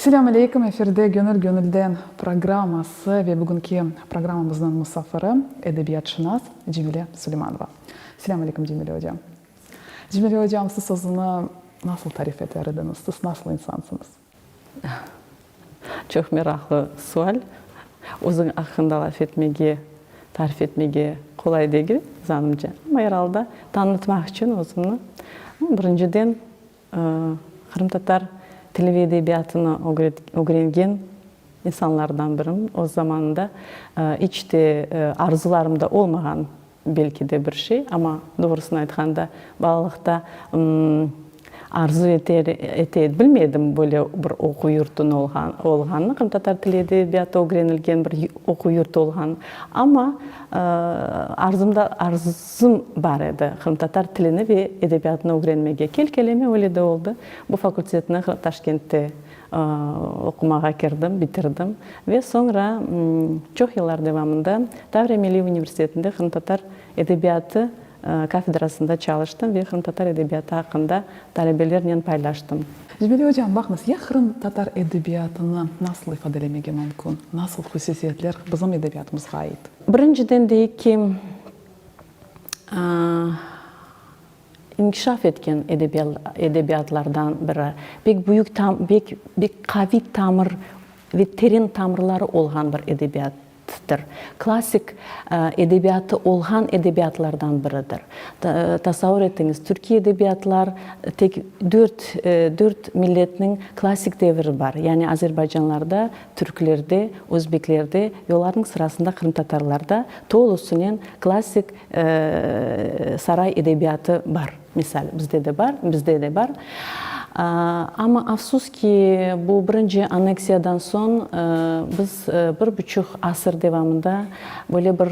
Selâm aleykum, efirde Gönül gönülden programması ve bugünki programmamıznıñ musafiri, edebiyatşınas Cemile Suleymanova. Selâm aleykum, Cemile ocam. Cemile ocam, siz özüni nasıl tarif eter ediñiz, siz nasıl insansıñız? Çoq meraqlı sual. Özüñ aqqında laf etmege, tarif etmege qolay degil, zanımca. Amma er alda tanıtmaq içün özümni, birinciden, qırımtatar tili ve edebiyatını ögrengen insanlardan birim. Öz zamanında iç te arzularımda olmağan Belki de bir şey, amma doğrusını aytqanda, balalıqta arzu ete ete bilmedim böyle bir oquv yurtunıñ olğanını, qırımtatar tili edebiyatı ögrenilgen bir oquv yurtu olğanını. Amma arzumda arzum bar edi qırımtatar tilini ve edebiyatını ögrenmege. Kel-keleme öyle de oldı. Bu fakultetni Taşkentte Oqumağa kirdim, bitirdim ve soñra çoq yıllar devamında Tavriya Milliy universitetinde qırımtatar edebiyatı kafedrasında çalıştım ve qırımtatar edebiyatı aqqında talebelernen paylaştım. Cemile ocam, baqıñız, ya qırımtatar edebiyatını nasıl ifadelemege mümkün? Nasıl hususiyetler bizim edebiyatımızğa ait? Birinciden deyik ki, İnkişaf etken edebiyatlardan biri, pek büyük, pek pek qaviy tamır ve teren tamırları olğan bir edebiyattır. Klassik edebiyatı olğan edebiyatlardan biridir. Tasavur etiñiz, türkiy edebiyatlar tek dört, dört milletniñ klassik deviri bar, yani azerbaycanlarda, türklerde, özbeklerde ve olarnıñ sırasında qırımtatarlarda tolusınen klassik Saray edebiyatı bar, misal, bizde de bar, bizde de bar. Amma afsus ki, bu birinci anneksiyadan soñ biz bir buçuq asır devamında böyle bir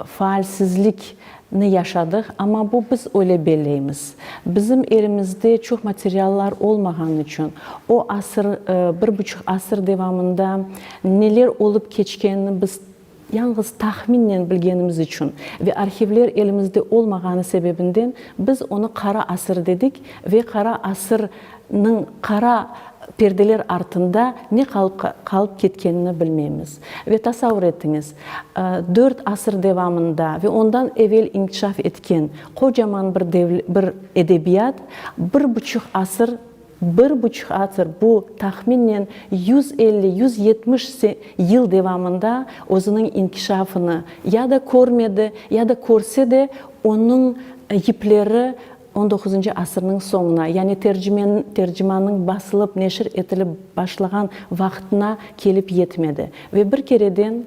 faalsizlikni yaşadıq, amma bu biz öyle belleymiz. Bizim elimizde çoq materiallar olmağanı içün, o asır, bir buçuq asır devamında neler olıp keçkenini biz Yañğız tahminnen bilgenimiz içün ve arhivler elimizde olmağanı sebebinden biz onı qara asır dedik ve qara asırnıñ qara perdeler artında ne qalıp qalıp ketkenini bilmeymiz. Ve tasavur etiñiz, dört asır devamında ve ondan evel inkişaf etken qocaman bir bir edebiyat bir buçuq asır Bir buçuq asır, bu, tahminen 150, 170 yıl devamında özüniñ inkişafını ya da körmedi, ya da körse de, onıñ yipleri on doquzıncı asırnıñ soñuna, yani Tercimannıñ basılıp neşir etilip başlağan vaqtına kelip yetmedi. Ve bir kereden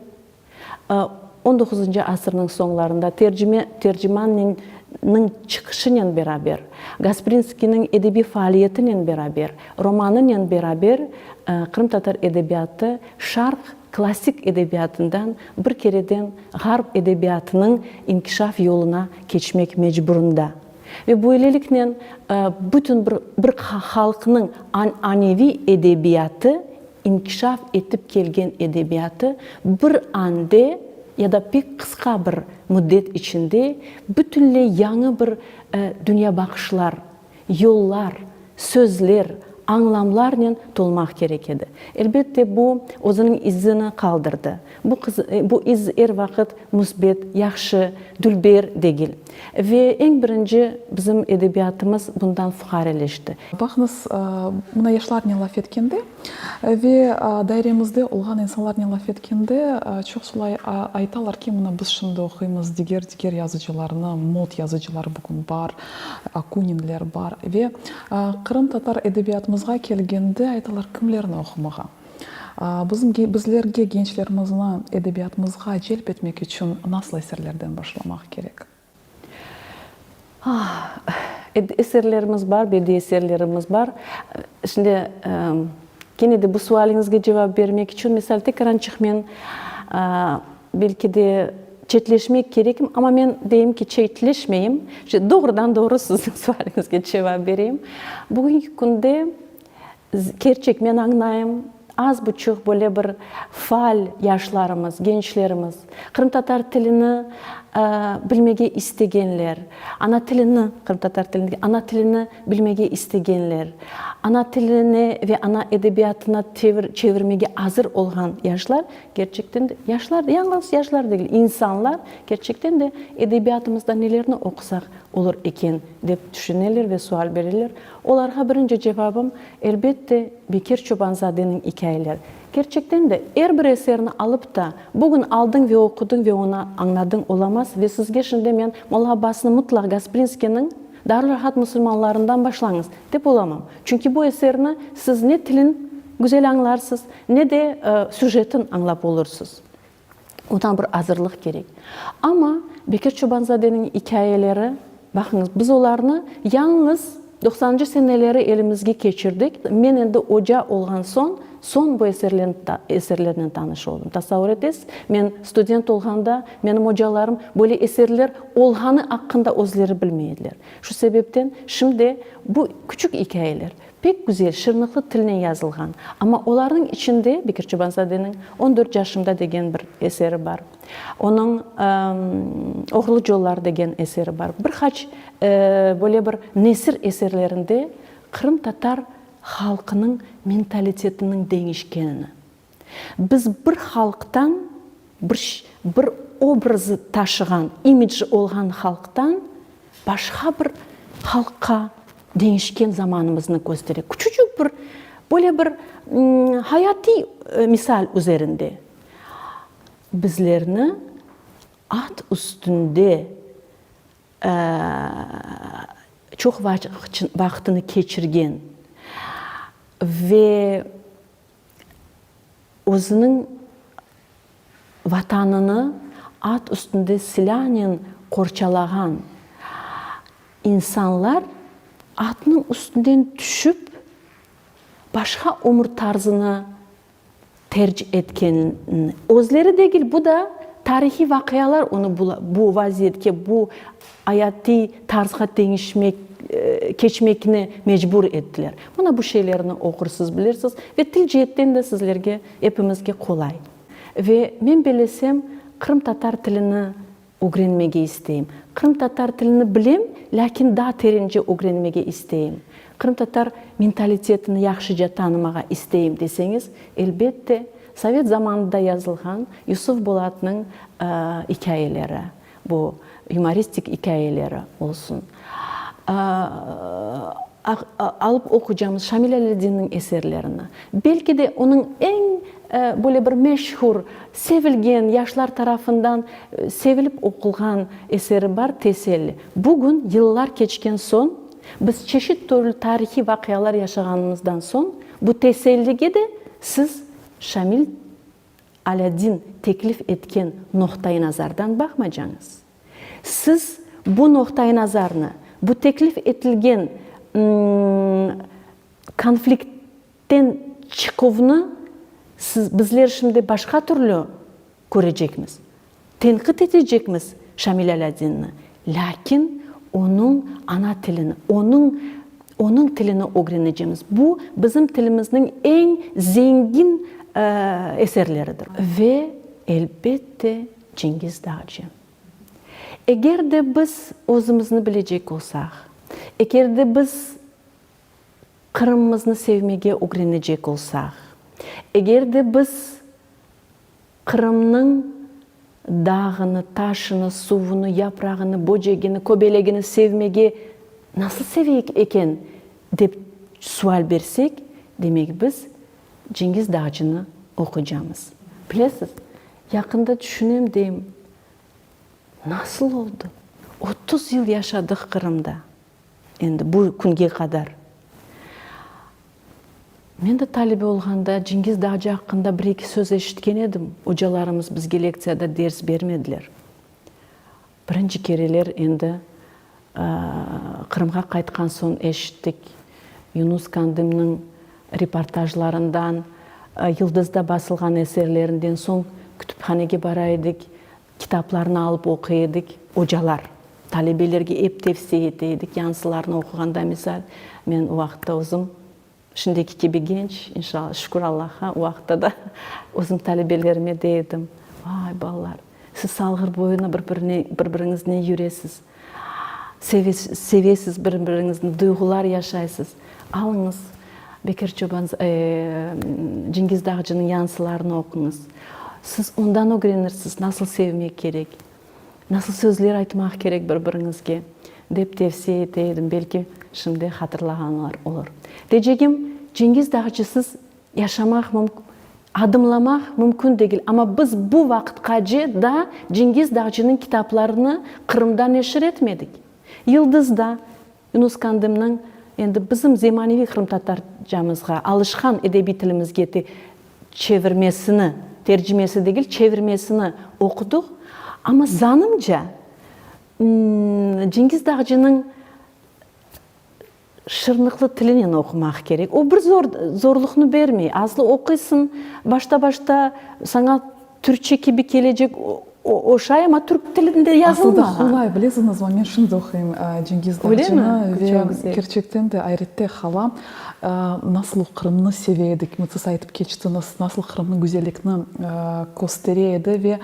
On doquzıncı asırnıñ soñlarında tercime Tercimanniñ çıqışınen beraber, Gasprinskiyniñ edebiy faaliyetinen beraber, romanınen beraber qırımtatar edebiyatı şarq klassik edebiyatından bir kereden ğarp edebiyatınıñ inkişaf yoluna keçmek mecburında. Ve böyleliknen bütün bir bir halqnıñ ananeviy edebiyatı İnkişaf etip kelgen edebiyatı bir ande ya da pek qısqa bir müddet içinde bütünley yañı bir dünyabaqışlar, yollar, sözler, añlamlarnen tolmaq kerek edi. Elbette, bu özüniñ izini qaldırdı. Bu bu iz er vaqıt müsbet, yahşı, dülber degil. Ve eñ birinci bizim edebiyatımız bundan fuqareleşti. Baqıñız, mına yaşlarnen laf etkende ve dairemizde olğan insanlarnen laf etkende çoq solay aytalar ki, mına biz şimdi oquymız diger diger yazıcılarnı, mod yazıcılar bugün bar, Akuninler bar ve qırımtatar edebiyatımızğa kelgende aytalar, kimlerni oqumağa? Bizim bizlerge gençlerimizni edebiyatımızğa celp etmek içün nasıl eserlerden başlamaq kerek? Eserlerimiz bar, bediiy eserlerimiz bar. Şimdi kene de bu sualiñizge cevap bermek içün, misal, tekrançıq men belki de çetleşmek kerekim, amma men deyim ki, çetleşmeyim, doğrudan-doğru siziñ sualiñizge cevap bereyim. Bugünki künde Kerçek, men añlayım. Az buçuq böyle bir faal yaşlarımız, gençlerimiz, qırımtatar tilini bilmege istegenler, ana tilini, qırımtatar tilini, ana tilini bilmege istegenler, ana tiline ve ana edebiyatına çevirmege azır olğan yaşlar, kerçekten de, yaşlar, yañğız yaşlar degil, insanlar, kerçekten de, edebiyatımızda nelerni oqusaq olur eken, dep tüşüneler ve sual bereler. Olarğa birinci cevabım, elbette, Bekir Çobanzadeniñ ikâyeleri. Kerçekten de, er bir eserni alıp da, bugün aldıñ ve oqudıñ ve onı añladıñ olamaz ve sizge şimdi men Molla Abbasnı mutlaq Gasprinskiyniñ Darülrahat musulmanlarından başlañız, dep olamam. Çünki bu eserni siz ne tilin güzel añlarsız, ne de süjetin añlap olursız. Odan bir azırlıq kerek. Amma Bekir Çobanzadeniñ ikâyeleri, baqıñız, biz olarnı yalıñız doqsanıncı seneleri elimizge keçirdik. Men endi oca olğan soñ, soñ bu eserlernen tanış oldım. Tasavur etesiz, men student olğanda menim ocalarım böyle eserler olğanı aqqında özleri bilmey ediler. Şu sebepten şimdi bu küçük ikâyeler Pek güzel, şırnıqlı tilnen yazılğan. Amma olarnıñ içinde Bekir Çobanzadeniñ On dört yaşımda degen bir eseri bar. Onıñ Oğurlı yollar degen eseri bar. Bir qaç böyle bir nesir eserlerinde qırımtatar halqınıñ mentalitetiniñ deñişkenini, Biz bir halqtan, bir bir obrazı taşığan, imidji olğan halqtan başqa bir halqqa deñişken zamanımıznı köstere. Küçücük bir, böyle bir hayatiy misal üzerinde. Bizlerni at üstünde çoq vaqtını keçirgen ve Özüniñ Vatanını at üstünde silânen qorçalağan insanlar atnıñ üstünden tüşip, başqa ömür tarzını terc etkenini, özleri degil, bu da tarihiy vaqialar onı bu vaziyetke, bu Ayatiy tarzğa deñişmek, keçmekni mecbur ettiler. Mına bu şeylerni oqursız, bilirsiz ve til ceetten de sizlerge, epimizge qolay. Ve men bellesem, qırımtatar tilini ögrenmege isteyim. Qırımtatar tilini bilem, lâkin daa terence ögrenmege isteyim. Qırımtatar mentalitetini yahşıca tanımağa isteyim deseñiz, elbette, sovet zamanında yazılğan Yusuf Bolatnıñ ikâyeleri, Bu yumoristik ikâyeleri olsun. Alıp oqucamız Şamil Alâdinniñ eserlerini. Belki de onıñ eñ böyle bir meşhur, sevilgen, yaşlar tarafından sevilip oqulğan eseri bar, Teselli. Bugün, yıllar keçken soñ, biz çeşit türlü tarihiy vaqialar yaşağanımızdan soñ, bu tesellige de siz Şamil Alâdin teklif etken noqtai nazardan baqmacañız. Siz bu noqtai nazarnı, bu teklif etilgen konfliktten çıquvnı siz, bizler şimdi başqa türlü körecekmiz. Tenqit etecekmiz Şamil Alâdinni, lâkin onıñ ana tilini, onıñ onıñ tilini ögrenecemiz. Bu, bizim tilimizniñ eñ zengin eserleridir. Ve, elbette, Cengiz Dağcı. Eger de biz özümizni bilecek olsaq, eger de biz Qırımımıznı sevmege ögrenecek olsaq, eger de biz Qırımnıñ dağını, taşını, suvunı, yaprağını, böcegini, köbelegini sevmege nasıl seveyik eken, dep sual bersek, demek biz Cengiz Dağcını oquycamız. Bilesiz, yaqında tüşünem deyim, nasıl oldı, 30 yıl yaşadıq Qırımda, endi bu künge qadar. Men de talebe olğanda Cengiz Dağcı aqqında bir-eki söz eşitken edim, ocalarımız bizge lektsiyada ders bermediler. Birinci kereler endi Qırımğa qaytqan soñ eşittik, Yunus Kandımnıñ reportajlarından, Yıldızda basılğan eserlerinden soñ kütüphanege bara edik, kitaplarnı alıp oquy edik. Ocalar talebelerge ep tevsiye ete edik, yansılarnı oquğanda, misal, men o vaqıtta özüm. Şimdiki kibi genç, inşallah, şükür Allahqa, o vaqıtta da özüm talebelerime dey edim, Vay, balalar, siz Salğır boyuna bir-birine, bir-biriñiznen yüresiz, sevesiz bir-biriñizni, duyğular yaşaysız. Alıñız, Bekir Çoban, Cengiz Dağcınıñ yansılarını oquñız. Siz ondan ögrenirsiz, nasıl sevmek kerek. Nasıl sözler aytmaq kerek bir-biriñizge, dep tevsiye ete edim, belki şimdi hatırlağanlar olur. Deycegim, Cengiz Dağcısız yaşamaq adımlamaq mümkün degil, amma biz bu vaqıtqace daa Cengiz Dağcınıñ kitaplarını Qırımda neşir etmedik. Yıldızda, Yunus Kandımnıñ endi bizim zemaneviy qırımtatarcamızğa, alışqan edebiy tilimizge te çevirmesini, tercimesi degil, çevirmesini oqudıq, amma zanımca, Cengiz Dağcınıñ şırnıqlı tilinen oqumaq kerek. O bir zor, zorluqnı bermey. Aslı oquysıñ, başta-başta saña Türkçe kibi kelecek oşay, amma türk tilinde yazılmağan. Aslı da qolay, bilesiñizmi, men şimdi oquyım Cengiz Dağcını ve kerçekten de ayrette qalam, nasıl o Qırımnı seve edi, siz aytıp keçtiñiz, nasıl Qırımnıñ güzellikni köstere edi ve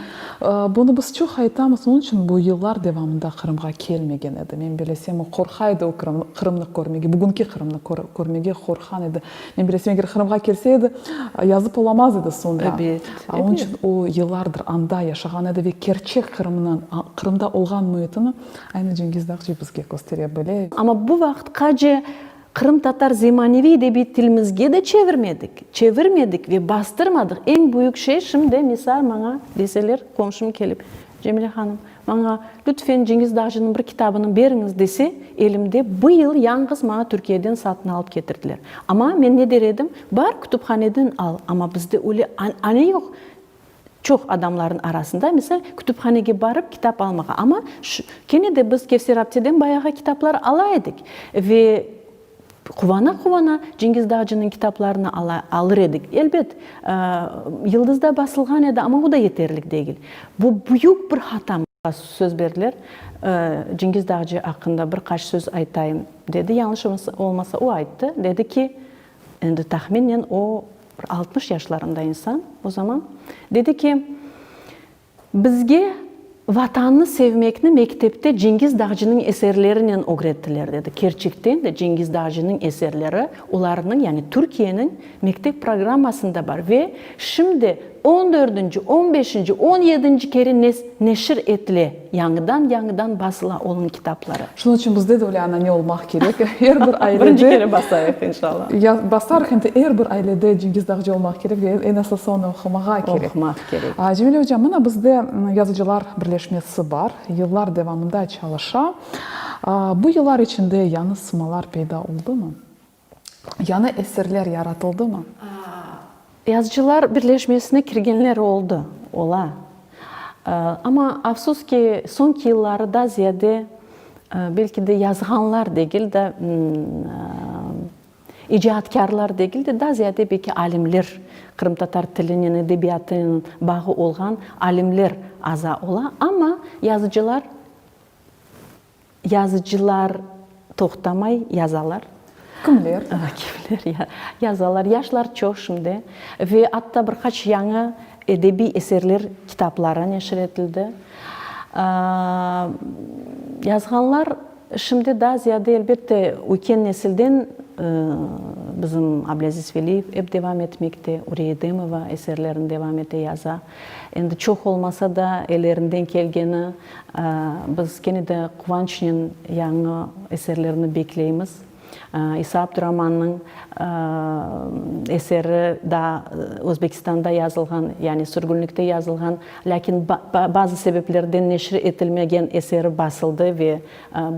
bunı biz çoq aytamız, onıñ içün bu yıllar devamında Qırımğa kelmegen edi. Men bilesem, o qorqa edi o Qırımnı körmege, bugünki Qırımnı körmege qorqan edi. Men bilesem, eger Qırımğa kelse edi, yazıp olamaz edi soñra. Ebet, Onıñ içün o yıllardır anda yaşağan edi ve kerçek Qırımnıñ, Qırımda olğan müitini aynı Cengiz Dağcı bizge köstere bile. Amma bu vaqıtqace qırımtatar zemaneviy edebiy tilimizge de çevirmedik, çevirmedik ve bastırmadıq. Eñ büyük şey şimdi, misal, maña deseler, qomşum kelip, Cemile hanım, Maña, lütfen, Cengiz Dağcınıñ bir kitabını beriñiz, dese, elimde bu yıl yañğız maña Türkiyeden satın alıp ketirdiler. Amma men ne der edim, bar, kütüphaneden al, amma bizde öyle anane yoq, çoq adamlarnıñ arasında, misal, kütüphanege barıp kitap almağa. Amma şu, kene de biz Kevser apteden bayağı kitaplar ala edik ve Quvana-quvana Cengiz Dağcınıñ kitaplarını ala, alır edik. Elbet, Yıldızda basılğan edi, amma o da yeterlik degil. Bu büyük bir hata. Söz berdiler, Cengiz Dağcı aqqında bir qaç söz aytayım, dedi. Yañlış olmasa, o ayttı. Dedi ki, endi tahminen o bir 60 yaşlarında insan o zaman, dedi ki, Bizge Vatannı sevmekni mektepte Cengiz Dağcınıñ eserlerinen ögrettiler, dedi. Kerçekten de Cengiz Dağcınıñ eserleri olarnıñ, yani Türkiyeniñ mektep programmasında bar ve şimdi on dördünci, on beşinci, on yedinci kere neşir etile, yañıdan-yañıdan basıla onıñ kitapları. Şunıñ içün bizde de öyle anane olmaq kerek, er bir ailede. Birinci kere basayıq, inşallah. Ya basarıq, em de er bir ailede Cengiz Dağcı olmaq kerek ve eñ esası onı oqumağa kerek. Oqumaq kerek. Cemile oca, mına bizde yazıcılar birleşmesi bar, yıllar devamında çalışa. Bu yıllar içinde yañı sımalar peyda oldumı? Yañı eserler yaratıldımı? Yazıcılar birleşmesine kirgenler oldı, ola. Amma, afsus ki, soñki yılları daa ziyade, belki de yazğanlar degil de, icaatkârlar degil de, daa ziyade belki alimler, qırımtatar tilinen, edebiyatınen bağı olğan alimler aza ola. Amma yazıcılar Yazıcılar toqtamay yazalar. Kimler? Kimler yazalar? Yaşlar çoq şimdi. Ve atta bir qaç yañı edebiy eserler kitapları neşir etildi. Yazğanlar şimdi daa ziyade, elbette, üyken nesilden bizim Ablâziz Veliyev ep devam etmekte, Uriye Edemova eserlerini devam ete, yaza. Endi çoq olmasa da, ellerinden kelgeni, biz kene de quvançnen yañı eserlerni bekleymiz. İsa Abduramannıñ eseri daa Özbekistanda yazılğan, yani sürgünlikte yazılğan, lâkin bazı sebeplerden neşir etilmegen eseri basıldı ve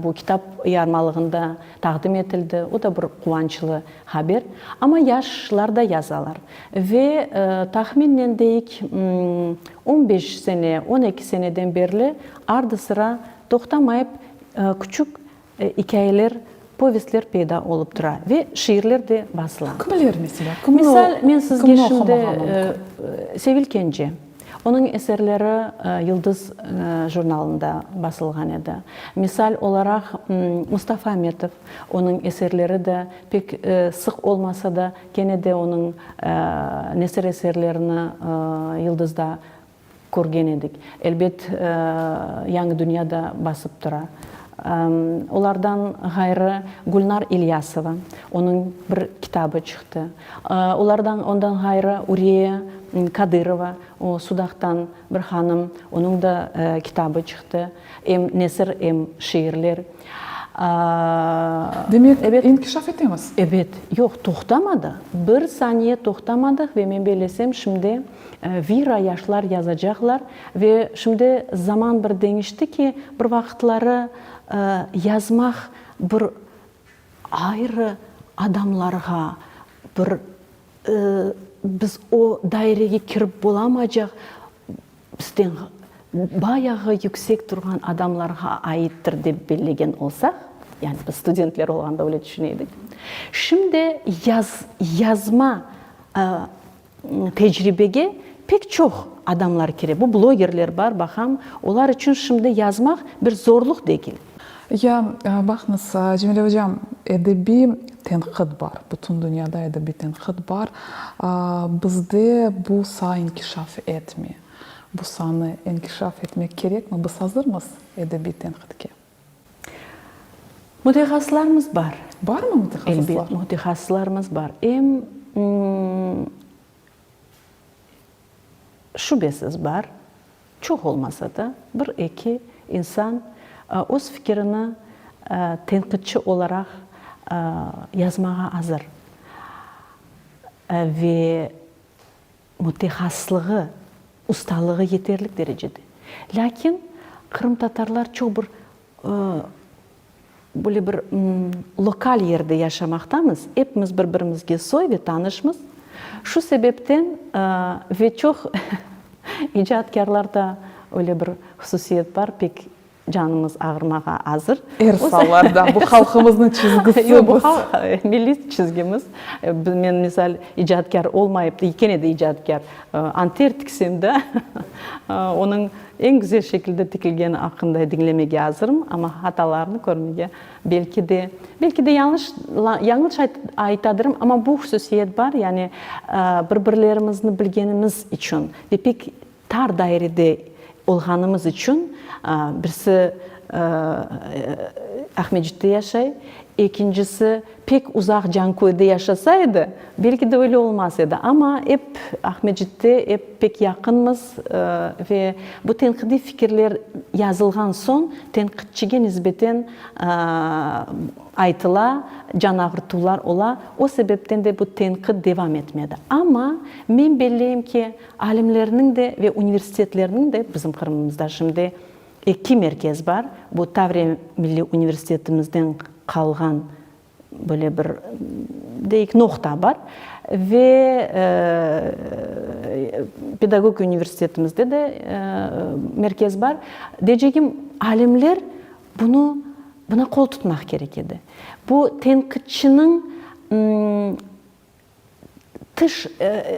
bu kitap yarmalığında taqdim etildi. O da bir quvançlı haber. Amma yaşlar da yazalar. Ve tahminen deyik, on beş sene, on eki seneden berli ardı-sıra toqtamayıp küçük ikâyeler, povestler peyda olıp tura ve şiirler de basıla. Kimler, meselâ? Kimni Misal, men sizge kimni şimdi oqumağa mümkün? Sevil Kence. Onıñ eserleri Yıldız jurnalında basılğan edi. Misal olaraq, Mustafa Ametov, onıñ eserleri de pek sıq olmasa da, kene de onıñ nesir eserlerini Yıldızda körgen edik. Elbet, Yañı dünya da basıp tura. Olardan ğayrı Gülnar İlyasova, onıñ bir kitabı çıqtı. Olardan, ondan ğayrı Uriye Kadırova, o, Sudaqtan bir hanım, onıñ da kitabı çıqtı. Em nesir, em şiirler. Demek, inkişaf etemiz? Ebet. Yoq, toqtamadıq. Bir saniye toqtamadıq ve men bellesem, şimdi vira yaşlar yazacaqlar. Ve şimdi zaman bir deñişti ki, bir vaqıtları yazmaq bir ayrı adamlarğa, bir biz o dairege kirip olamacaq, bizden bayağı yüksek turğan adamlarğa aittir dep bellegen olsaq, yani biz studentler olğanda öyle tüşüne edik, şimdi yaz, yazma tecribege pek çoq adamlar kire. Bu blogerler bar, baqam, olar içün şimdi yazmaq bir zorluq degil. Ya, baqıñız, Cemile ocam, edebiy tenqit bar, bütün dünyada edebiy tenqit bar. Bizde bu saa inkişaf etmey. Bu saanı inkişaf etmek kerekmi? Biz azırmız edebiy tenqitke? Mütehassıslarımız bar. Barmı mütehassıslar? Elbet, mütehassıslarımız bar. Em şübesiz bar, çoq olmasa da, bir-eki insan öz fikirini tenqitçi olaraq yazmağa azır. Ve mütehassıslığı, ustalığı yeterlik derecede. Lâkin qırımtatarlar çoq bir böyle bir lokal yerde yaşamaqtamız, epimiz bir-birimizge soy ve tanışmız. Şu sebepten ve çoq icatkârlarda öyle bir hususiyet bar, pek Canımız ağırmağa azır. Er salarda, bu halqımıznıñ çizgisi. Yoq, bu halq, milliy çizgimiz. Men, misal, icatkâr olmayıp da, kene de icatkâr, anter tiksem de, onıñ eñ güzel şekilde tikilgeni aqqında diñlemege azırım, amma hatalarını körmege, belki de, belki de yañlış, yañlış aytadırım, amma bu hususiyet bar, yani bir-birlerimizni bilgenimiz içün ve pek Tar dairede olğanımız içün, birisi Aqmescitte yaşay, ekincisi pek uzaq Canköyde yaşasa edi, belki de öyle olmaz edi. Amma ep Aqmescitte, ep pek yaqınmız ve bu tenqidiy fikirler yazılğan soñ tenqitçige nisbeten aytıla, can ağırtuvlar ola, o sebepten de bu tenqit devam etmedi. Amma men belleyim ki, Alimlerniñ de ve universitetlerniñ de, bizim Qırımımızda şimdi eki merkez bar, bu Tavriya milliy universitetimizden qalğan böyle bir, deyik, noqta bar ve pedagogika universitetimizde de merkez bar. Deycegim, alimler bunı, buna qol tutmaq kerek edi. Bu tenqitçiniñ tış,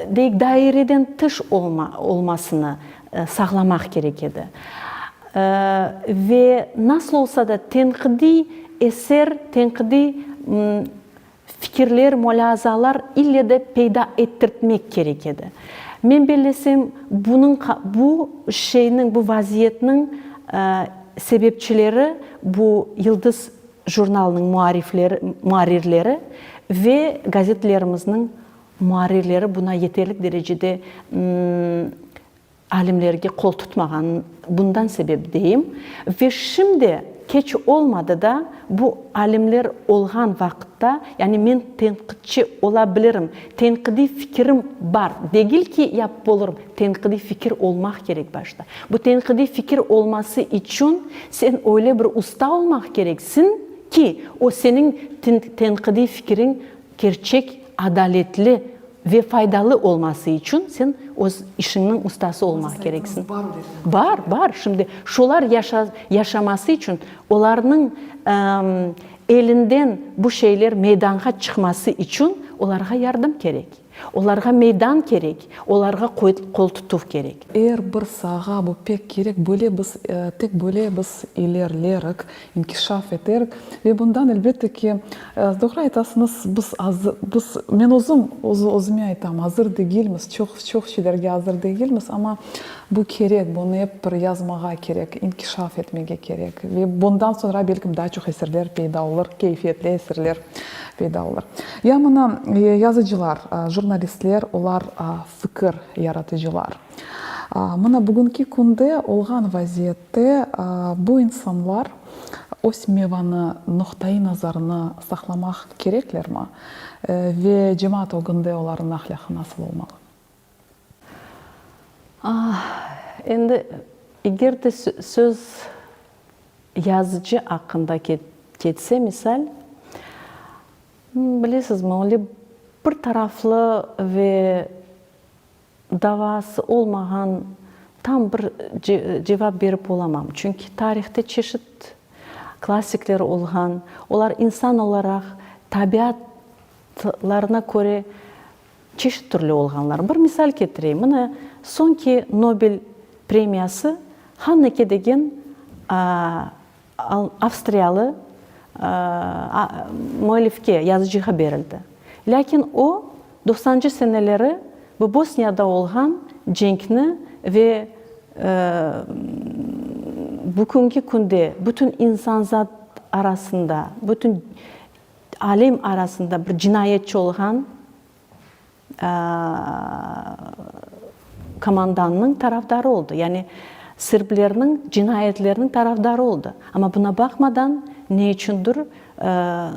deyik, daireden tış olma, olmasını sağlamaq kerek edi. Ve nasıl olsa da tenqidiy eser, tenqidiy fikirler, mulâazalar ille de peyda ettirtmek kerek edi. Men bellesem, bunıñ, bu şeyniñ, bu vaziyetniñ sebepçileri bu Yıldız Jurnalnıñ muarifleri, muarrirleri ve gazetlerimizniñ muarrirleri buna yeterlik derecede alimlerge qol tutmağan, bundan sebep deyim. Ve şimdi keç olmadı da, bu alimler olğan vaqıtta, yani men tenqitçi ola bilirim, tenqidiy fikirim bar, degil ki yapıp olurım, Tenqidiy fikir olmaq kerek başta. Bu tenqidiy fikir olması içün sen öyle bir usta olmaq kereksiñ ki, o seniñ tenqidiy fikiriñ kerçek, adaletli ve faydalı olması içün sen öz işiñniñ ustası olmaq kereksiñ. Bar, bar. Şimdi şolar yaşaması içün, olarnıñ elinden bu şeyler meydanğa çıqması içün olarğa yardım kerek. Olarğa meydan kerek, olarğa qoltutuv kerek. Er bir saağa bu pek kerek, böyle biz, tek böyle biz ilerlerik, inkişaf eterik ve bundan, elbette ki, doğru aytasıñız, biz azır, biz, men özüm, özüme aytam, azır degilmiz, çoq, çoq şeylerge azır degilmiz, amma bu kerek, bunı ep bir yazmağa kerek, inkişaf etmege kerek ve bundan soñra, belkim, daa çoq eserler peyda olur, keyfiyetli eserler. Peyda olur. Ya mına yazıcılar, jurnalistler, olar fikir yaratıcılar. Mına bugünki künde olğan vaziyette bu insanlar öz mevanı, noqtaiy nazarını saqlamaq kereklermi? Ve cemaat ögünde olarnıñ ahlâqı nasıl olmalı? Endi, eger de söz yazıcı aqqında ketse, misal, bilesizmi, öyle bir taraflı ve davası olmağan tam bir cevap berip olamam. Çünki tarihte çeşit klassikler olğan, olar insan olaraq tabiatlarına köre Çeşit türlü olğanlar. Bir misal ketireyim. Mına, soñki Nobel premiyası Hanneke degen avstriyalı müellifke, yazıcığa berildi. Lâkin o, doqsancı seneleri bu Bosniyada olğan cenkni ve bugünki künde bütün insanzat arasında, bütün alem arasında bir cinayetçi olğan komandannıñ tarafdarı oldı, yani serblerniñ cinayetleriniñ tarafdarı oldı. Amma buna baqmadan, ne içündir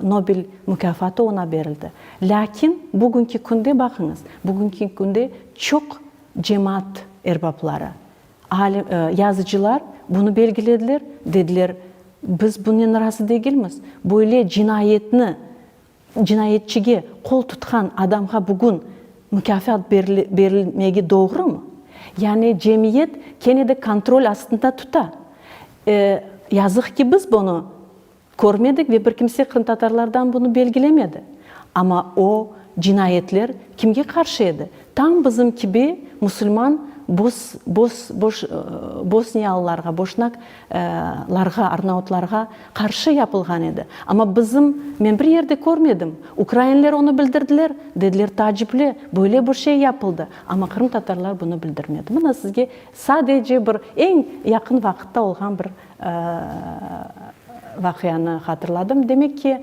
Nobel mukâfatı oña berildi. Lâkin bugünki künde, baqıñız, bugünki künde çoq cemaat erbapları, alim, yazıcılar bunı belgilediler, dediler, biz bunen razı degilmiz, böyle cinayetni Cinayetçige qol tutqan adamğa bugün mukâfat berilmegi doğrumı? Yani cemiyet kene de kontrol astında tuta. Yazıq ki, biz bunı körmedik ve bir kimse qırımtatarlardan bunı belgilemedi. Amma o cinayetler kimge qarşı edi? Tam bizim kibi musulman bos, bos, boş, bosniyalılarğa, boşnak larğa, arnautlarğa qarşı yapılğan edi. Amma bizim, men bir yerde körmedim, ukrainler onı bildirdiler, dediler, taacipli, böyle bir şey yapıldı, amma qırımtatarlar bunı bildirmedi. Mına sizge sadece bir eñ yaqın vaqıtta olğan bir vaqianı hatırladım. Demek ki,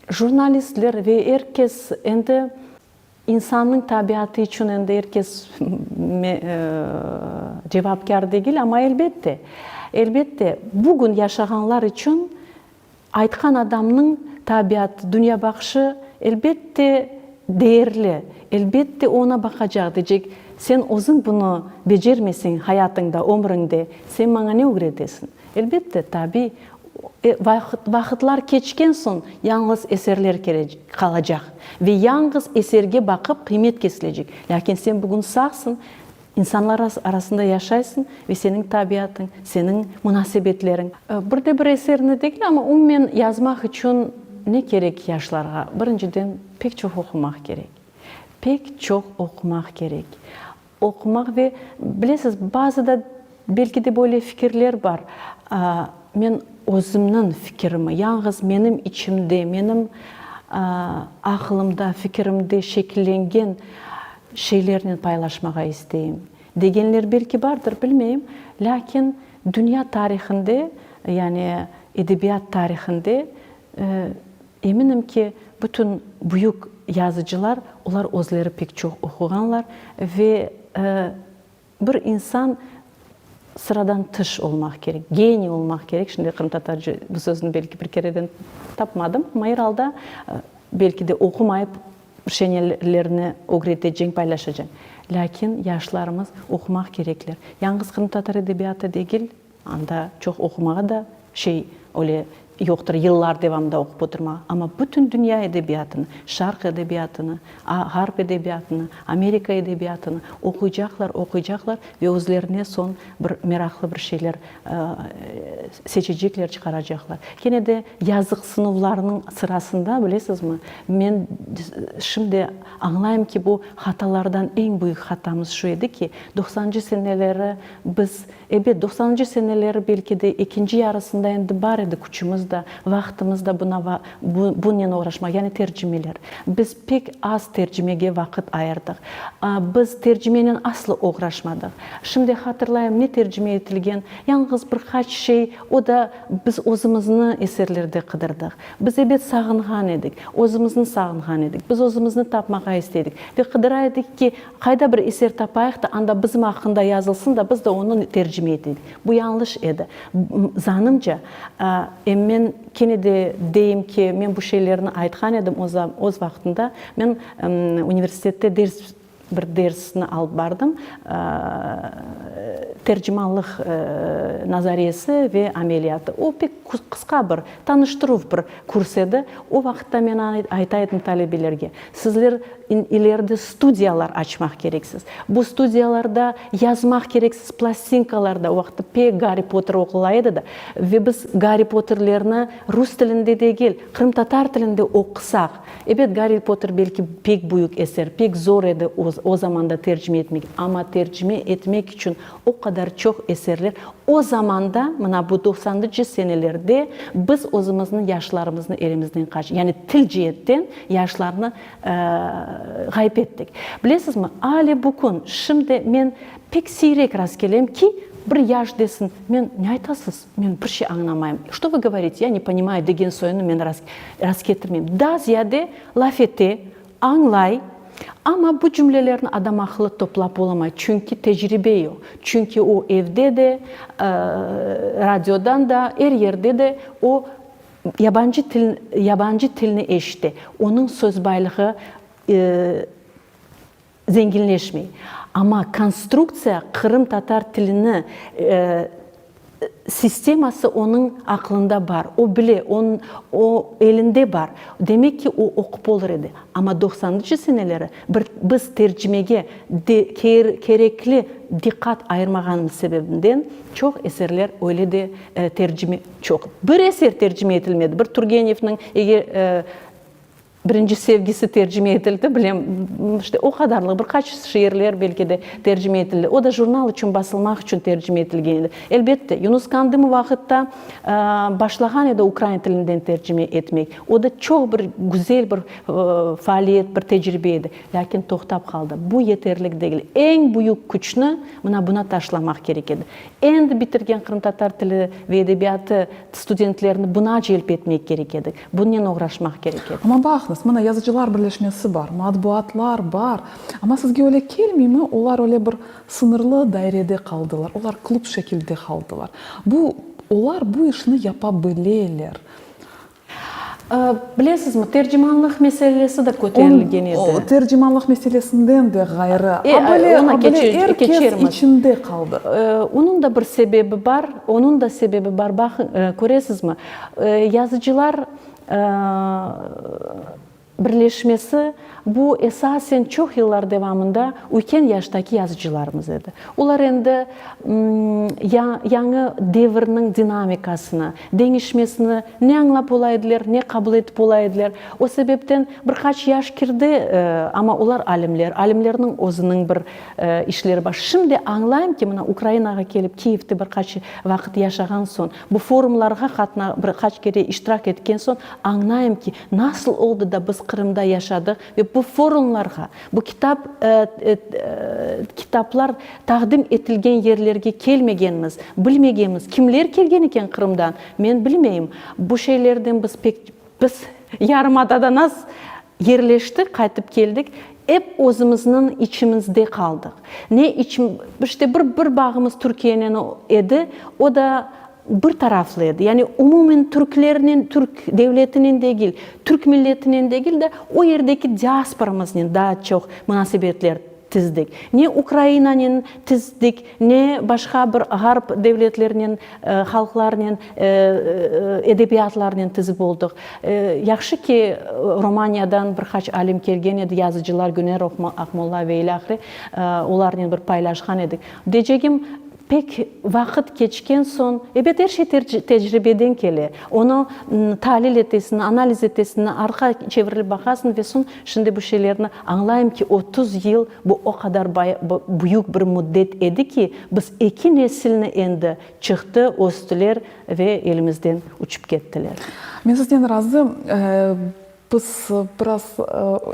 jurnalistler ve er kes endi İnsannıñ tabiatı içün endi er kes cevapkâr degil, amma elbette, elbette, bugün yaşağanlar içün aytqan adamnıñ tabiatı, dünyabaqışı, elbette, değerli, elbette, oña baqacaq, deycek, sen özüñ bunı becermeseñ hayatıñda, ömrüñde, sen maña ne ögretesiñ? Elbette, tabiy, Vaqıtlar keçken soñ yañğız eserler qalacaq ve yañğız eserge baqıp qıymet kesilecek. Lâkin sen bugün sağsıñ, insanlar arasında yaşaysıñ ve seniñ tabiatıñ, seniñ munasebetleriñ. Bir de bir eserni degil, amma umumen yazmaq içün ne kerek yaşlarğa? Birinciden, pek çoq oqumaq kerek. Pek çoq oqumaq kerek. Oqumaq ve, bilesiz, bazıda belki de böyle fikirler bar, men özümniñ fikirimi, yañğız menim içimde, menim aqılımda, fikirimde şekillengen şeylernen paylaşmağa isteyim, degenler belki bardır, bilmeyim, lâkin dünya tarihinde, yani edebiyat tarihinde Eminim ki, bütün büyük yazıcılar, olar özleri pek çoq oquğanlar ve bir insan sıradan tış olmaq kerek, geniy olmaq kerek, şimdi qırımtatarca bu sözni belki bir kereden tapmadım, amma er alda belki de oqumayıp bir şeylerni ögreteceñ, paylaşacañ. Lâkin yaşlarımız oqumaq kerekler. Yañğız qırımtatar edebiyatı degil, Anda çoq oqumağa da şey, öyle. yoqtır yıllar devamında oqup oturmağa, amma bütün dünya edebiyatını, şarq edebiyatını, ğarp edebiyatını, Amerika edebiyatını oquycaqlar, oquycaqlar ve özlerine soñ bir meraqlı bir şeyler seçecekler, çıqaracaqlar. Kene de yazıqsınuvlarnıñ sırasında, bilesizmi, men şimdi añlayım ki, bu hatalardan eñ büyük hatamız şu edi ki, doqsanıncı seneleri biz, ebet, doqsanıncı seneleri belki de ekinci yarısında endi bar edi küçümiz da, vaqtımız da buna, bunen oğraşmaq, yani tercimeler. Biz pek az tercimege vaqıt ayırdıq. Biz tercimenen aslı oğraşmadıq. Şimdi hatırlayım, ne tercime etilgen, yalıñız bir qaç şey, o da biz özümizni eserlerde qıdırdıq. Biz ebet sağınğan edik, özümizni sağınğan edik, biz özümizni tapmağa isteydik ve qıdıra edik ki, qayda bir eser tapayıq da, anda bizim aqqında yazılsın da, biz de onı tercime eteyik. Bu yañlış edi. Zanımca, em men kene de deyim ki, men bu şeylerni aytqan edim öz vaqtında, men universitette ders Bir dersni alıp bardım, tercimanlıq nazariyesi ve ameliyatı. O pek qısqa bir, tanıştıruv bir kurs edi. O vaqıtta men ayta edim talebelerge, sizler ileride studiyalar açmaq kereksiz. Bu studiyalarda yazmaq kereksiz, plastinkalarda, o vaqıtta pek Garri Potter oqula edi da, ve biz Garri Potterlerni rus tilinde degil, qırımtatar tilinde oqusaq, Ebet, Garri Potter belki pek büyük eser, pek zor edi o zamanda tercime etmek, amma tercime etmek içün o qadar çoq eserler, o zamanda, mına bu doqsanıncı senelerde biz özümizni, yaşlarımıznı elimizden qaç, yani til ceetten yaşlarnı ğayıp ettik. Bilesizmi, ale bu kün, şimdi men pek siyrek rastkelem ki, bir yaş desin, men, ne aytasız? Men bir şey añlamayım. Çto vı govorite, ya ne ponimayu degen soyunı men rastketirmeyim. Daa ziyade laf ete, añlay, amma bu cümlelerni adamaqıllı toplap olamay, çünki tecribe yoq. Çünki o evde de, radiodan da, er yerde de o yabancı til, yabancı tilni eşite. Onıñ söz baylığı zenginleşmey. Amma konstruktsiya qırımtatar tilini sisteması onıñ aqlında bar, o bile, o elinde bar. Demek ki, o oqup olur edi. Amma doqsanıncı seneleri bir biz tercimege de kerekli diqqat ayırmağanımız sebebinden çoq eserler öyle de tercime, çoq, bir eser tercime etilmedi. Bir Turgenevniñ eger Birinci sevgisi tercime etildi, bilem, işte o qadarlıq, bir qaç şiirler belki de tercime etildi. O da jurnal içün basılmaq içün tercime etilgen edi. Elbette, Yunus Kandımov vaqıtta başlağan edi ukrain tilinden tercime etmek. O da çoq bir güzel bir faaliyet, bir tecribe edi. Lâkin toqtap qaldı. Bu yeterlik degil. Eñ büyük küçni mına buna taşlamaq kerek edi. Endi bitirgen qırımtatar tili ve edebiyatı studentlerini buna celp etmek kerek edik. Bunnen oğraşmaq kerek edi. Amma baqıñız, mına Yazıcılar birleşmesi bar, matbuatlar bar, amma sizge öyle kelmeymi, olar öyle bir sıñırlı dairede qaldılar, olar klub şekilde qaldılar. Bu, olar bu işni yapa bileler. Bilesizmi, tercimanlıq meselesi de köterilgen edi. Tercimanlıq meselesinden de ğayrı, a böyle, a böyle er kes içinde qaldı. Onıñ da bir sebebi bar, onıñ da sebebi bar. Baqıñ, köresizmi, yazıcılar birleşmesi, bu esasen çoq yıllar devamında üyken yaştaki yazıcılarımız edi. Olar endi yañı devirniñ dinamikasını, deñişmesini ne añlap ola ediler, ne qabul etip ola ediler. O sebepten bir qaç yaş kirdi, amma olar alimler, alimlerniñ özüniñ bir işleri bar. Şimdi añlayım ki, mına Ukrainağa kelip, Kiyevde bir qaç vaqıt yaşağan soñ, bu forumlarğa qatna, bir qaç kere iştirak etken soñ, añlayım ki, nasıl oldı da biz Qırımda yaşadıq ve bu forumlarğa, bu kitap, kitaplar taqdim etilgen yerlerge kelmegenmiz, bilmegenmiz. Kimler kelgen eken Qırımdan, men bilmeyim. Bu şeylerden biz pek, biz yarımadadan az yerleştik, qaytıp keldik, ep özümizniñ içimizde qaldıq. Ne içün, işte bir, bir bağımız Türkiyenen edi, o da bir taraflı edi. Yani umumen türklernen, türk devletinen degil, türk milletinen degil de, o yerdeki diasporamıznen daa çoq munasebetler. tizdik. Ne Ukrainanen tizdik, ne başqa bir ğarp devletlernen, halqlarnen, edebiyatlarnen tizip oldıq. Yahşı ki, Romaniyadan bir qaç alim kelgen edi, yazıcılar Güner Aqmolla ve ilâhre, olarnen bir paylaşqan edik. Deycegim, pek vaqıt keçken soñ, ebet, er şey tecribeden kele, onı talil etesiñ, analiz etesiñ, arqa çevirilip baqasıñ ve soñ şimdi bu şeylerni añlayım ki, 30 yıl bu o qadar büyük bir müddet edi ki, biz eki nesilni endi çıqtı, östüler ve elimizden uçıp kettiler. Men sizden razım. Biz biraz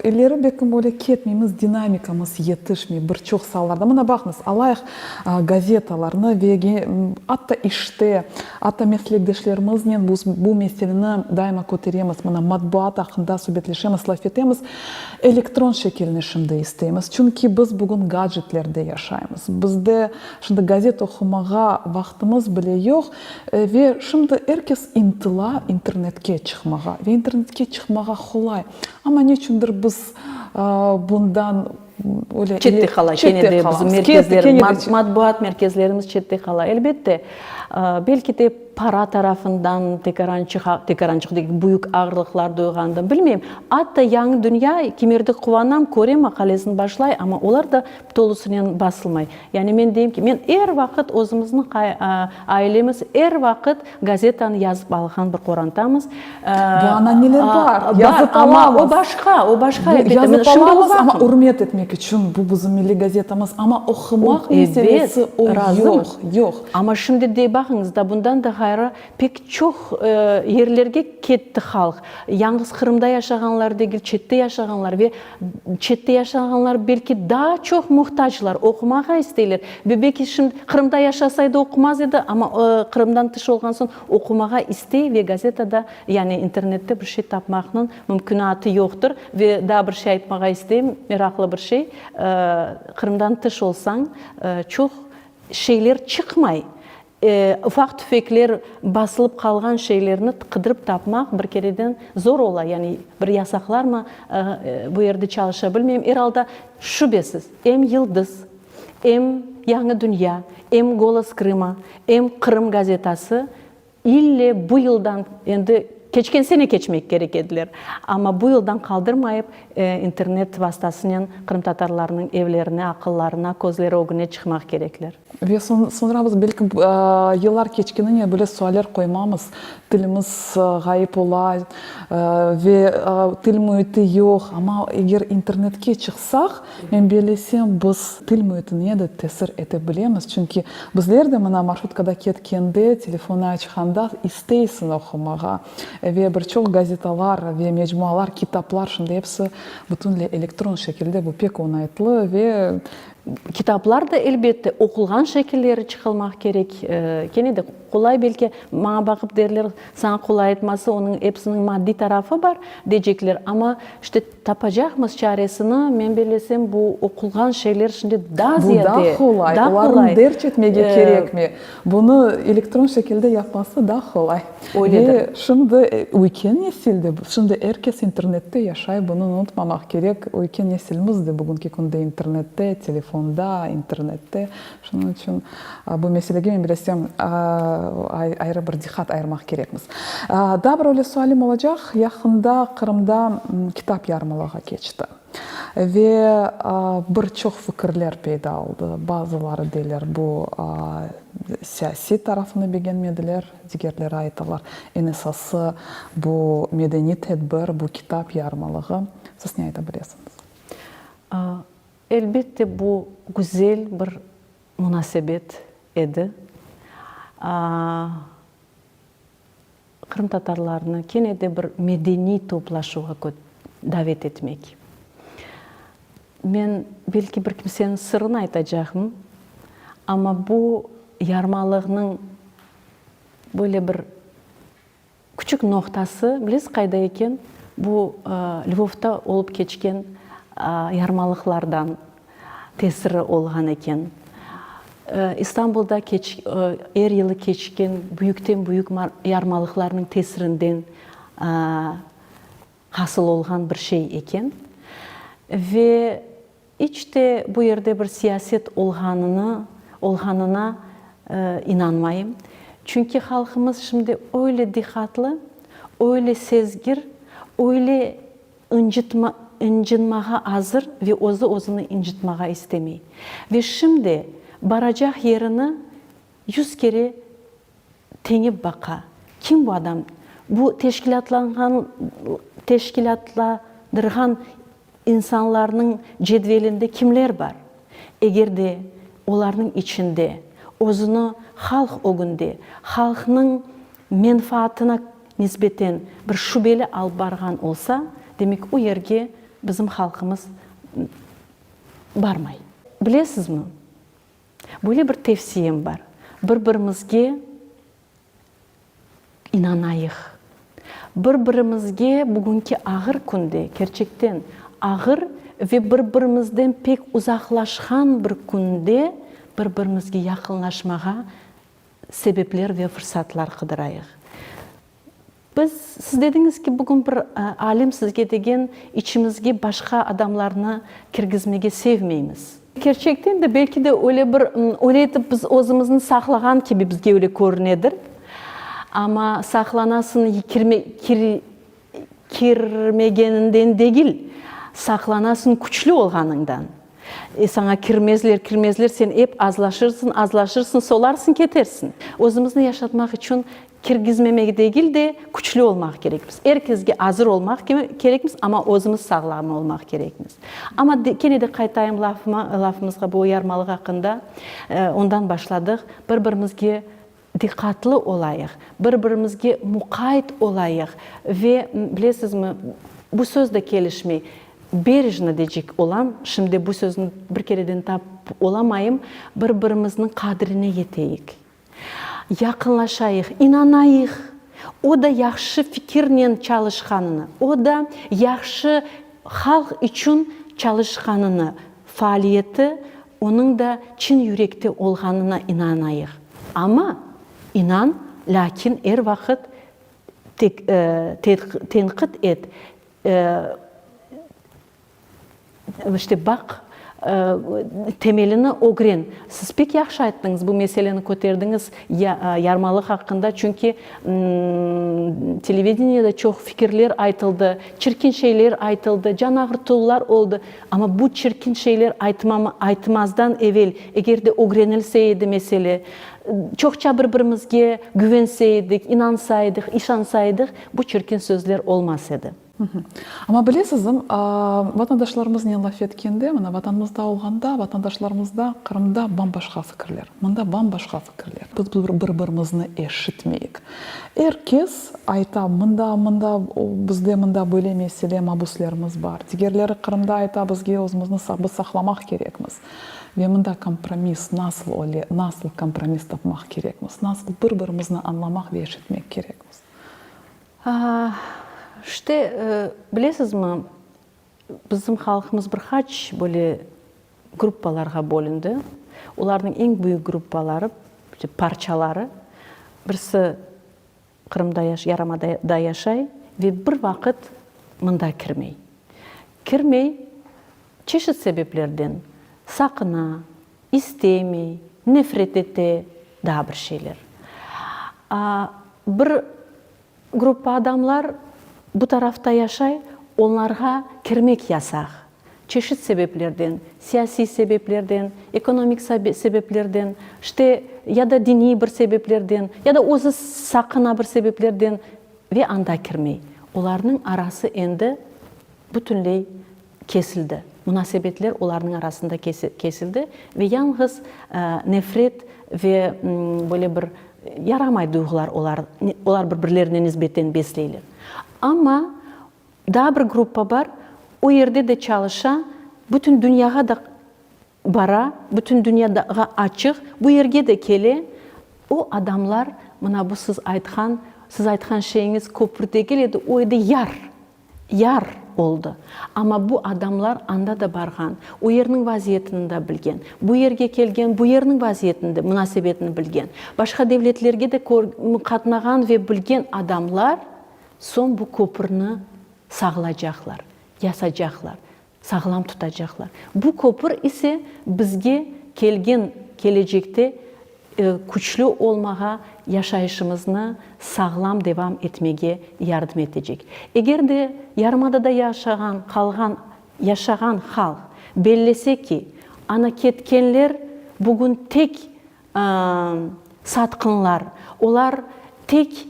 ileri belki böyle ketmeymiz, dinamikamız yetişmey bir çoq saalarda. Mına baqıñız, alayıq gazetalarnı ve atta işte, atta meslekdeşlerimiznen biz bu meseleni daima köteremiz, mına matbuat aqqında subetleşemiz, laf etemiz. Elektron şekilini şimdi isteymiz, çünki biz bugün gadjetlerde yaşaymız. Bizde şimdi gazet oqumağa vaqtımız bile yoq. Ve şimdi er kes ıntıla internetke çıqmağa. Ve internetke çıqmağa qolay. Amma neçündir biz bundan öyle Çette qala, kene de bizim merkezler, matbuat merkezlerimiz çette qala. Elbette, belki de para tarafından tekarançıq, tekarançıq degil, büyük ağırlıqlar duyğandan, bilmeyim. Atta Yañı dünya, kimerde quvanam, körem, maqalesini başlay, amma olar da tolusınen basılmay. Yani men deyim ki, men er vaqıt özümizniñ ailemiz er vaqıt gazetanı yazıp alğan bir qorantamız. Bu ananeler bar, yazıp alamız. Amma o başqa, o başqa. Bu yazıp alamız, amma ürmet etmek içün, bu bizim milliy gazetamız, amma oqumaq meselesi o yoq, yoq. Amma şimdi de baqıñız da, bundan da ğayrı pek çoq yerlerge ketti halq. Yañğız Qırımda yaşağanlar degil, çette yaşağanlar ve Çette yaşağanlar belki daa çoq muhtaclar, oqumağa isteyler. Ve belki şimdi Qırımda yaşasaydı oqumaz edi, amma Qırımdan tış olğan soñ oqumağa istey ve gazetada, yani internette bir şey tapmaqnıñ mümkünatı yoqtır. Ve daa bir şey aytmağa isteyim, meraqlı bir şey, Qırımdan tış olsañ, çoq şeyler çıqmay. Ufaq-tüfekler, basılıp qalğan şeylerni qıdırıp tapmaq bir kereden zor ola. Yani bir yasaqlarmı bu yerde çalışa bilmeyim. Er alda, şübesiz, em Yıldız, em Yañı dünya, em Golos Krıma, em Qırım gazetası İlle bu yıldan, endi keçken sene keçmek kerek ediler, amma bu yıldan qaldırmayıp, internet vastasınen qırımtatarlarnıñ evlerine, aqıllarına, közleri ögüne çıqmaq kerekler. Ve soñra biz belki yıllar keçkenine böyle sualler qoymamız, tilimiz ğayıp ola ve til müiti yoq, amma eger internetke çıqsaq, Men bellesem, biz til müitine de tesir ete bilemiz, çünki bizler de mına marşrutkada ketkende, telefonnı açqanda isteysiñ oqumağa. Ve bir çoq gazetalar ve mecmualar, kitaplar şimdi episi bütünley elektron şekilde, bu pek oñaytlı ve. Kitaplar da, elbette, oqulğan şekilleri çıqılmaq kerek. Kene de qolay belki, maña baqıp derler, saña qolay aytması, onıñ episiniñ maddiy tarafı bar, deycekler. Amma, işte, Tapacaqmız çaresini, men bellesem, bu oqulğan şeyler şimdi daa ziyade, Bu daa qolay, daa olarnı qolay. derc etmege kerekmi? Bunı elektron şekilde yapması daa qolay. Öyledir. Ve şimdi üyken nesil de, şimdi er kes internette yaşay, bunı unutmamaq kerek, üyken nesilimiz de bugünki künde internette, telefonda, internette. Şunıñ içün bu meselege, men bilesem, ayrı bir diqqat ayırmaq kerekmiz. Daa bir öyle sualim olacaq, yaqında Qırımda kitap yarmalığı keçti ve bir çoq fikirler peyda oldı. Bazıları deyler, bu siyasiy tarafını begenmediler, digerleri aytalar, eñ esası bu medeniy tedbir, bu kitap yarmalığı. Siz ne ayta bilesiñiz? Elbette, bu güzel bir munasebet edi. Qırımtatarlarnı kene de bir medeniy toplaşuvğa davet etmek. Men, belki, bir kimseniñ sırını aytacaqım, amma bu yarmalığınıñ böyle bir Küçük noqtası, bilesiz qayda eken? Bu Lvovda olıp keçken yarmalıqlardan tesiri olğan eken. İstanbulda er yılı keçken büyükten-büyük yarmalıqlarnıñ tesirinden hasıl olğan bir şey eken. Ve. İç de bu yerde bir siyaset olğanını, olğanına inanmayım. Çünki halqımız şimdi öyle diqqatlı, öyle sezgir, öyle ıncıtma, ıncınmağa azır ve özü özüni ıncıtmağa istemey. Ve şimdi baracaq yerini yüz kere teñip baqa, kim bu adam, bu teşkilâtlanğan, teşkilâtlandırğan insanlarnıñ cedvelinde kimler bar? Eger de olarnıñ içinde özüni halq ögünde, halqnıñ menfaatına nisbeten bir şübeli alıp barğan olsa, demek o yerge bizim halqımız barmay. Bilesizmi, Böyle bir tevsiyem bar, bir-birimizge inanayıq. Bir-birimizge bugünki ağır künde, kerçekten ağır ve bir-birimizden pek uzaqlaşqan bir künde bir-birimizge yaqınlaşmağa sebepler ve fırsatlar qıdırayıq. Biz, siz dediñiz ki, bugün bir alim sizge degen, içimizge başqa adamlarnı kirgizmege sevmeymiz. Kerçekten de, belki de öyle bir, öyle etip biz özümizni saqlağan kibi bizge öyle körünedir. Amma saqlanasıñ, kirme, kir, kirmegeninden degil, saqlanasıñ küçlü olğanıñdan. E, saña kirmezler, kirmezler, sen ep azlaşırsıñ, azlaşırsıñ, solarsıñ, ketersiñ. Özümizni yaşatmaq içün Kirgizmemek degil de, küçlü olmaq kerekmiz. Er kesge azır olmaq kerekmiz, amma özümiz sağlam olmaq kerekmiz. Amma kene de qaytayım lafıma, lafımızğa bu yarmalıq aqqında, ondan başladıq. Bir-birimizge diqqatlı olayıq, bir-birimizge muqayt olayıq ve, bilesizmi, bu söz de kelişmey, berejno decek olam, şimdi bu sözni bir kereden tapıp olamayım, bir-birimizniñ qadrine yeteyik. Yaqınlaşayıq, inanayıq, o da yahşı fikirnen çalışqanını, o da yahşı halq içün çalışqanını, faaliyeti onıñ da çin yürekte olğanına inanayıq. Amma, inan, lâkin er vaqıt tenqit et, İşte, baq, temelini ögren. Siz pek yahşı ayttıñız, bu meseleni köterdiñiz, yarmalıq aqqında, çünki televideniyede çoq fikirler aytıldı, çirkin şeyler aytıldı, can ağırtuvlar oldı. Amma bu çirkin şeyler aytmazdan evel, eger de ögrenilse edi mesele, çoqça bir-birimizge güvense edik, inansa edik, işansa edik, bu çirkin sözler olmaz edi. Amma bilesizm, vatandaşlarımıznen laf etkende, mına Vatanımızda olğanda, vatandaşlarımızda Qırımda bam-başqa fikirler, mında bam-başqa fikirler. Biz bir-birimizni eşitmeyik. Er kes ayta, mında, mında, bizde mında böyle mesele, mabuslerimiz bar. Digerleri Qırımda ayta, bizge özümizni biz saqlamaq kerekmiz. Ve mında kompromiss nasıl öyle, nasıl kompromiss tapmaq kerekmiz, nasıl bir-birimizni añlamaq ve eşitmek kerekmiz? İşte, bilesizmi, bizim halqımız bir qaç böyle gruppalarğa bölündi. Olarnıñ eñ büyük gruppaları, parçaları, birisi Qırımda, yarımadada yaşay ve bir vaqıt mında kirmey. Kirmey çeşit sebeplerden, saqına, istemey, nefret ete, daa bir şeyler. Bir gruppa adamlar bu tarafta yaşay, onlarğa kirmek yasaq. Çeşit sebeplerden, siyasiy sebeplerden, ekonomik sebeplerden, işte, ya da diniy bir sebeplerden, ya da özü saqına bir sebeplerden ve anda kirmey. Olarnıñ arası endi bütünley kesildi. Munasebetler olarnıñ arasında kesildi ve yañğız nefret ve böyle bir yaramay duyğular olar, olar bir-birlerine nisbeten besleyler. Amma daa bir gruppa bar, o yerde de çalışa, bütün dünyağa da bara, bütün dünyağa açıq, bu yerge de kele. O adamlar, mına bu siz aytqan, siz aytqan şeyiñiz köpür degil edi, o edi yar. Yar oldı. Amma bu adamlar anda da barğan, o yerniñ vaziyetini da bilgen, bu yerge kelgen, bu yerniñ vaziyetini de, munasebetini bilgen, başqa devletlerge de qatnağan ve bilgen adamlar soñ bu köpürni sağlacaqlar, yasacaqlar. sağlam tutacaqlar. Bu köpür ise bizge kelgen kelecekte küçlü olmağa, yaşayışımıznı sağlam devam etmege yardım etecek. Eger de yarımadada yaşağan, qalğan, yaşağan halq bellese ki, ana ketkenler bugün tek satqınlar, olar tek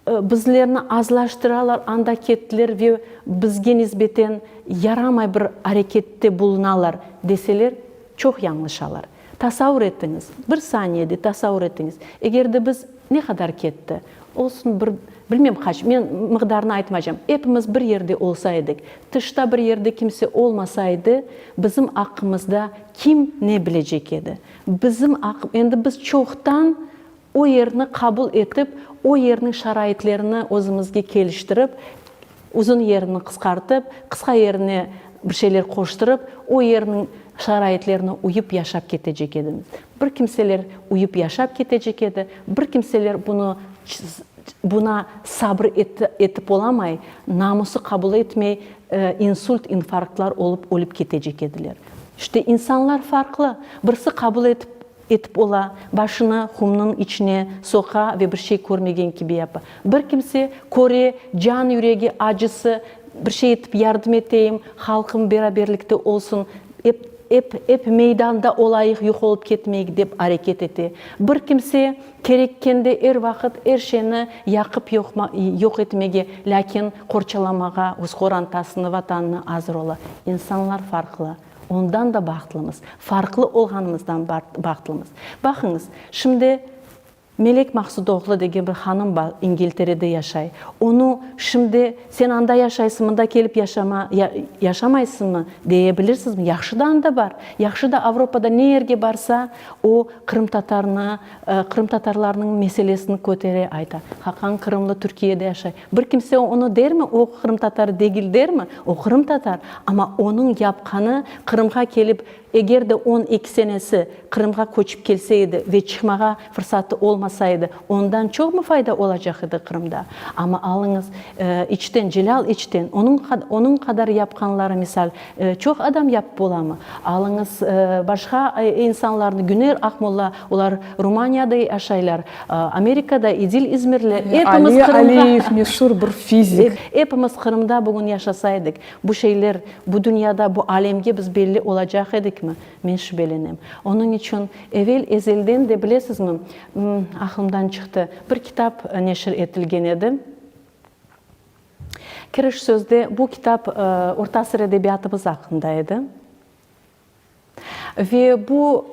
bizlerni azlaştıralar, anda kettiler ve bizge nisbeten yaramay bir arekette bulunalar, deseler, çoq yañlışalar. Tasavur etiñiz, bir saniyede tasavur etiñiz, eger de biz ne qadar ketti, olsun bir, bilmem qaç, men miqdarını aytmaycam, epimiz bir yerde olsa edik, tışta bir yerde kimse olmasa edi, bizim aqqımızda kim ne bilecek edi? Bizim aq, endi biz çoqtan o yerni qabul etip, o yerniñ şaraitlerini özümizge keliştirip, uzun yerini qısqartıp, qısqa yerine bir şeyler qoştırıp, o yerniñ şaraitlerine uyıp yaşap ketecek edimiz. Bir kimseler uyıp yaşap ketecek edi, bir kimseler bunı, buna sabır etip olamay, namusı qabul etmey, insult, infarktlar olıp ölip ketecek ediler. İşte, insanlar farqlı. Birisi qabul etip etip ola, başını qumnıñ içine soqa ve bir şey körmegen kibi yapa. Bir kimse köre, can yüregi acısı, bir şey etip yardım eteyim, halqım beraberlikte olsun, ep, ep, ep meydanda olayıq, yoq olıp ketmeyik dep areket ete. Bir kimse kerekkende er vaqıt er şeyni yaqıp yoqma, yoq etmege, lâkin qorçalamağa öz qorantasını, vatanını azır ola. İnsanlar farqlı. Ondan da bahtlımız. Farqlı olğanımızdan bahtlımız. Baqıñız, şimdi Melek Maqsudoğlu degen bir hanım bar, İngilterede yaşay. Onı şimdi sen anda yaşaysıñ, mında kelip yaşama, yaşamaysıñmı, deye bilirsizmi? Yahşı da anda bar. Yahşı da Avropada ne yerge barsa, o qırımtatarnı, qırımtatarlarnıñ meselesini kötere, ayta. Hakan Qırımlı Türkiyede yaşay. Bir kimse onı dermi, o qırımtatar degil dermi? O qırımtatar, amma onıñ yapqanı, Qırımğa kelip, eger de 12 senesi Qırımğa köçip kelse edi ve çıqmağa fırsatı olmasa edi, ondan çoqmı fayda olacaq edi Qırımda? Amma alıñız, içten, Celâl içten, onıñ, onıñ qadar yapqanları, misal, çoq adam yapıp olamı? Alıñız, başqa insanlarnı, Güner Aqmolla, olar Rumaniyada yaşaylar, Amerikada, İdil İzmirli, epimiz Ali Qırımğa, Aliyev, meşur bir fizik. Epimiz Qırımda bugün yaşasa edik, bu şeyler, bu dünyada, bu alemge biz belli olacaq edikmi? Men şübelenem. Onıñ içün evel ezelden de, bilesizmi, aqlımdan çıqtı, bir kitap neşir etilgen edi. Kiriş sözde bu kitap orta asır edebiyatımız aqqında edi. Ve bu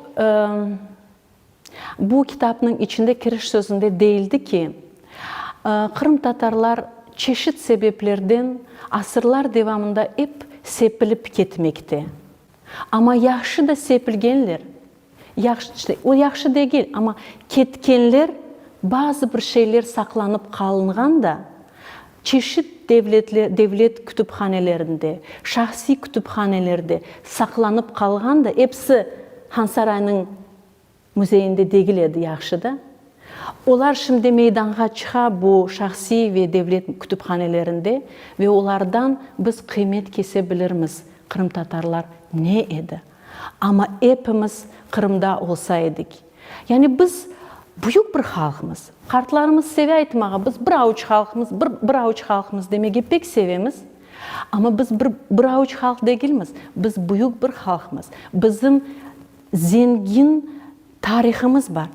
bu kitapnıñ içinde kiriş sözünde deyildi ki, qırımtatarlar çeşit sebeplerden asırlar devamında ep sepilip ketmekte. Amma yahşı da sepilgenler, yahşı, o yahşı degil, amma ketkenler bazı bir şeyler saqlanıp qalınğan da, çeşit devletler, devlet kütüphanelerinde, şahsiy kütüphanelerde saqlanıp qalğan da, episi Hansaraynıñ Müzeyinde degil edi yahşı da. Olar şimdi meydanğa çıqa bu şahsiy ve devlet kütüphanelerinde ve olardan biz qıymet kese bilirmiz, qırımtatarlar ne edi. Amma epimiz Qırımda olsa edik. Yani biz büyük bir halqmız. Qartlarımız seve aytmağa, biz bir avuç halqmız, bir bir avuç halqmız demege pek sevemiz. Amma biz bir bir avuç halq degilmiz, biz büyük bir halqmız. Bizim Zengin tarihımız bar.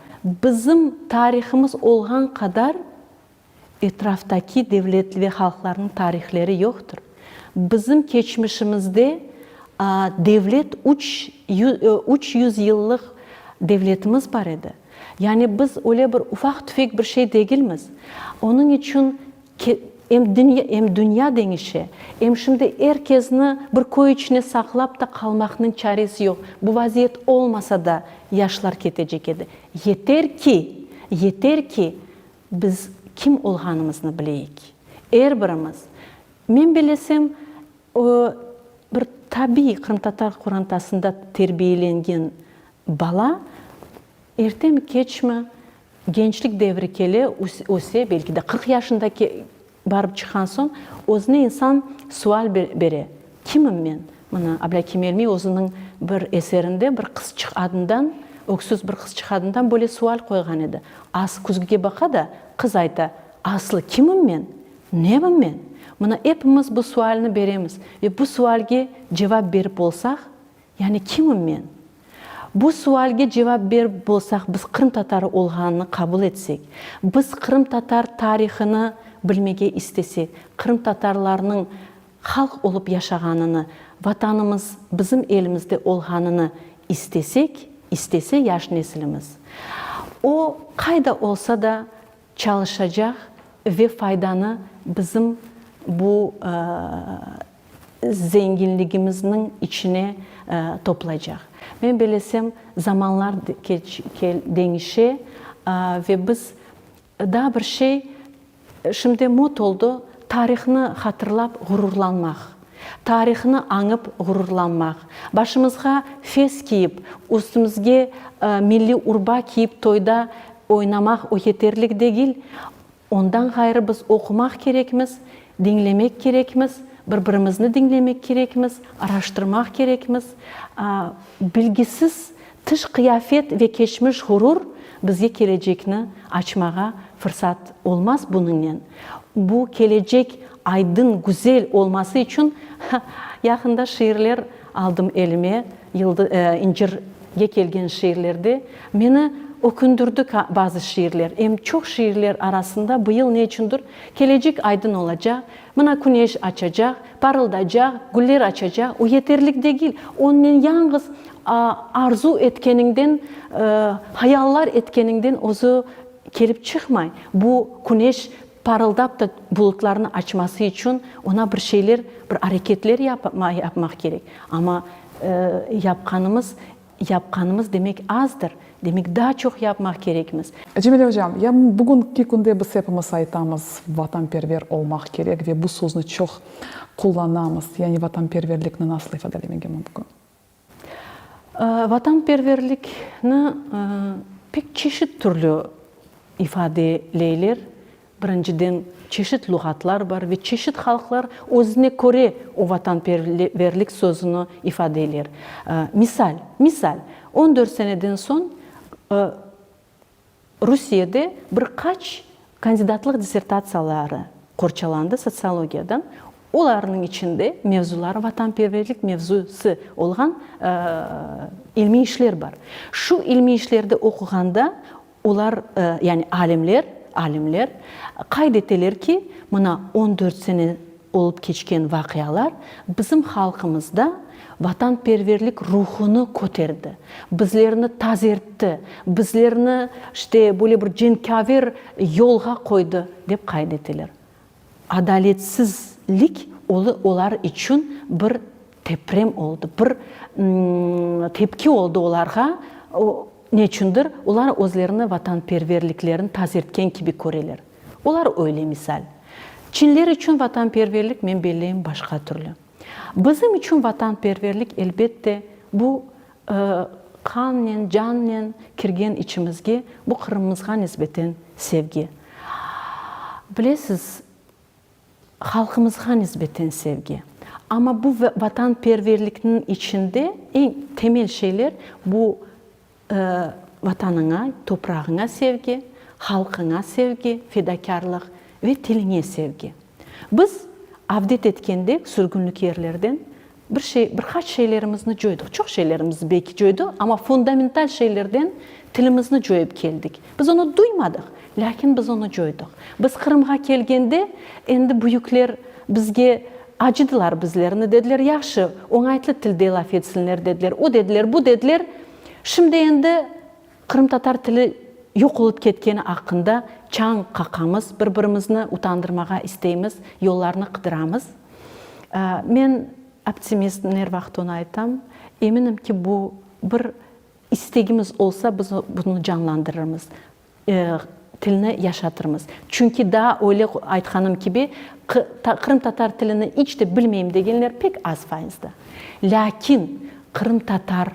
Bizim tarihımız olğan qadar etraftaki devlet ve halqlarnıñ tarihleri yoqtır. Bizim keçmişimizde devlet üç 300 yıllıq devletimiz bar edi. Yani biz öyle bir ufaq-tüfek bir şey degilmiz. Onıñ içün Em dünya, em dünya deñişe, em şimdi er kesni bir köy içine saqlap ta qalmaqnıñ çaresi yoq. Bu vaziyet olmasa da, yaşlar ketecek edi. Yeter ki, yeter ki, biz kim olğanımıznı bileyik. Er birimiz. Men bellesem, o, bir tabiiy qırımtatar qorantasında terbiyelengen bala ertemi, keçmi, Gençlik devri kele, öse, belki de 40 yaşında barıp çıqqan soñ, özüne insan sual bere, Kimim men? Mına, Ablâkim Elmiy özüniñ bir eserinde bir qızçıq adından, öksüz bir qızçıq adından böyle sual qoyğan edi. Az küzgüge baqa da, qız ayta, Aslı kimim men? Nemim men? Mına, epimiz bu sualni beremiz ve bu sualge cevap berip olsaq, yani kimim men? Bu sualge cevap berip bolsaq, biz qırımtatarı olğanını qabul etsek, biz qırımtatar tarihını bilmege istesek, qırımtatarlarnıñ halq olıp yaşağanını, Vatanımız bizim elimizde olğanını istesek, istese yaş nesilimiz, o qayda olsa da çalışacaq ve faydanı bizim bu zenginligimizniñ içine toplaycaq. Men belesem, zamanlar deñişe ve biz daa bir şey, şimdi mot oldı, tarihnı hatırlap ğururlanmaq, tarihnı añıp ğururlanmaq, başımızğa fes kiyip, üstümizge milliy urba kiyip toyda oynamaq o yeterlik degil, Ondan ğayrı biz oqumaq kerekmiz, diñlemek kerekmiz, bir-birimizni diñlemek kerekmiz, araştırmaq kerekmiz. Bilgisiz tış qıyafet ve keçmiş ğurur bizge kelecekni açmağa fırsat olmaz bunıñnen. Bu kelecek aydın, güzel olması içün yaqında şiirler aldım elime, İncir ge kelgen şiirlerde meni ökündirdi bazı şiirler. Em çoq şiirler arasında bu yıl ne içündir kelecek aydın olacaq, mına küneş açacaq, parıldaycaq, güller açacaq, o yeterlik degil. Onnen yañğız arzu etkeniñden, hayallar etkeniñden özü kelip çıqmay. Bu küneş parıldap da bulutlarnı açması içün oña bir şeyler, bir areketler yapmaq kerek. Amma Yapqanımız, yapqanımız demek azdır, demek daa çoq yapmaq kerekmiz. Cemile ocam, ya bugünki künde biz epimiz aytamız, vatanperver olmaq kerek ve bu sözni çoq qullanamız. Yani vatanperverlikni nasıl ifadelemege mümkün? Vatanperverlikni pek çeşit türlü ifadeleyler. Birinciden, çeşit luğatlar bar ve çeşit halqlar özüne köre o vatanperverlik sözüni ifade eler. Misal, misal, on dört seneden soñ Rusiyede bir qaç kandidatlıq dissertatsiyaları qorçalandı sotsiologiyadan, olarnıñ içinde mevzuları vatanperverlik mevzusı olğan ilmiy işler bar. Şu ilmiy işlerdi oquğanda Olar, yani alimler, alimler qayd eteler ki, mına on dört sene olıp keçken vaqialar bizim halqımızda vatanperverlik ruhunı köterdi, bizlerni tazertti, bizlerni, işte, böyle bir cenkâver yolğa qoydı, dep qayd eteler. Adaletsizlik olar içün bir teprem oldı, bir tepki oldı olarğa, neçündir, olar özlerini vatanperverliklerini tazertken kibi köreler. Olar öyle, misal. Çinler içün vatanperverlik, men belleyim, başqa türlü. Bizim içün vatanperverlik, elbette, bu qannen, cannen kirgen içimizge, bu Qırımımızğa nisbeten sevgi. Bilesiz, halqımızğa nisbeten sevgi. Amma bu vatanperverlikniñ içinde eñ temel şeyler bu Vatanıña, toprağıña sevgi, halqıña sevgi, fedakârlıq ve tiliñe sevgi. Biz avdet etkende sürgünlik yerlerden bir şey, bir qaç şeylerimizni coydıq. Çoq şeylerimizni belki coydıq, amma fundamental şeylerden tilimizni coyıp keldik. Biz onı duymadıq, lâkin biz onı coydıq. Biz Qırımğa kelgende, endi büyükler bizge acıdılar bizlerni, dediler, yahşı, oñaytlı tilde laf etsinler, dediler, o dediler, bu dediler. Şimdi endi qırımtatar tili yoq olıp ketkeni aqqında çañ qaqamız, bir-birimizni utandırmağa isteymiz, yollarnı qıdıramız. Men optimistim, er vaqıt onı aytam. Eminim ki, bu bir istegimiz olsa, biz bunı canlandırırmız. Tilni yaşatırmız. Çünki daa öyle aytqanım kibi, qırımtatar tilini iç de bilmeyim degenler pek az fayızda. Lâkin qırımtatar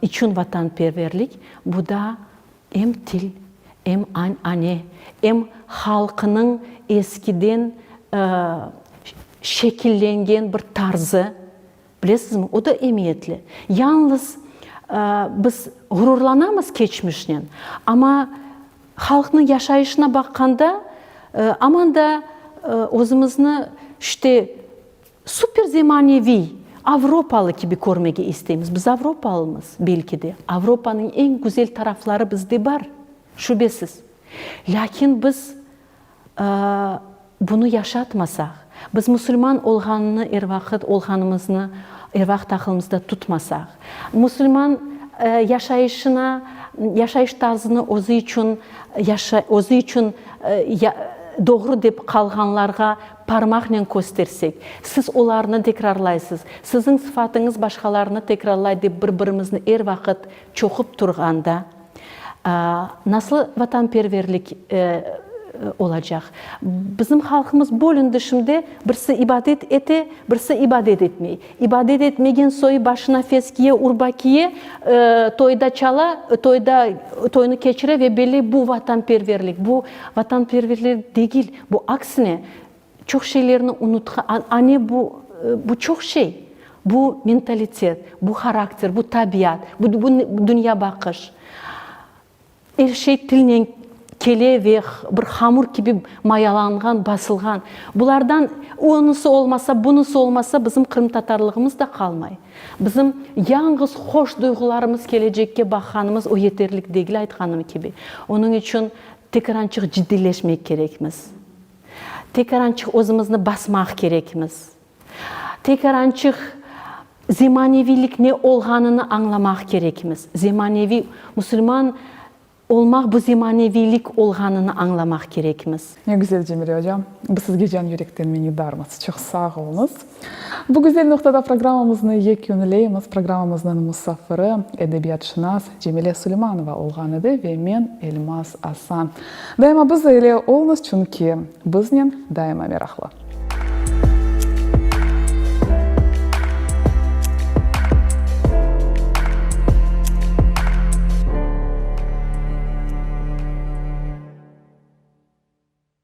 içün vatanperverlik, bu da em til, em an-ane, em halqınıñ eskiden. şekillengen bir tarzı, bilesizmi, o da emiyetli. Yalnız biz ğururlanamız keçmişnen, amma halqnıñ yaşayışına baqqanda, aman da özümizni işte super zemaneviy, avropalı kibi körmege isteymiz. Biz avropalımız, belki de, Avropanıñ eñ güzel tarafları bizde bar, şübesiz. Lâkin biz Bunı yaşatmasaq, biz musulman olğanını er vaqıt olğanımıznı er vaqıt aqılımızda tutmasaq, musulman yaşayışına, yaşayış tarzını özü içün yaşa, özü içün doğru dep qalğanlarğa parmaqnen köstersek, siz olarnı tekrarlaysız, siziñ sıfatıñız başqalarnı tekrarlay dep bir-birimizni er vaqıt çoqup turğanda, Nasıl vatanperverlik olacaq? Bizim halqımız bölündi şimdi, birisi ibadet ete, birisi ibadet etmey. İbadet etmegen soyu başına fes kiye, urba kiye, toyda çala, toyda toynı keçire ve belley bu vatanperverlik. Bu vatanperverlik degil, bu aksine çoq şeylerni unutqa, ane bu, bu çoq şey. Bu mentalitet, bu harakter, bu tabiat, bu dünyabaqış. Er şey tilnen kele ve bir hamur kibi mayalanğan, basılğan. Bulardan onısı olmasa, bunısı olmasa, bizim qırımtatarlığımız da qalmay. Bizim yañğız hoş duyğularımız, kelecekke baqqanımız o yeterlik degil, aytqanım kibi. Onıñ içün tekrançıq ciddiyleşmek kerekmiz. Tekrançıq özümizni basmaq kerekmiz. Tekarançıq zemaneviylik ne olğanını añlamaq kerekmiz. Zemaneviy, musulman olmaq bu zemaneviylik olğanını añlamaq kerekmiz. Ne güzel, Cemile oca. Biz sizge can yürekten minnetdarmız. Çoq sağ oluñız. Bu güzel noqtada programmamıznı yekünleymiz. Programmamıznıñ musafiri, edebiyatşınas Cemile Suleymanova olğan edi ve men, Elmaz Asan. Daima biz ile oluñız, çünki biznen daima meraqlı.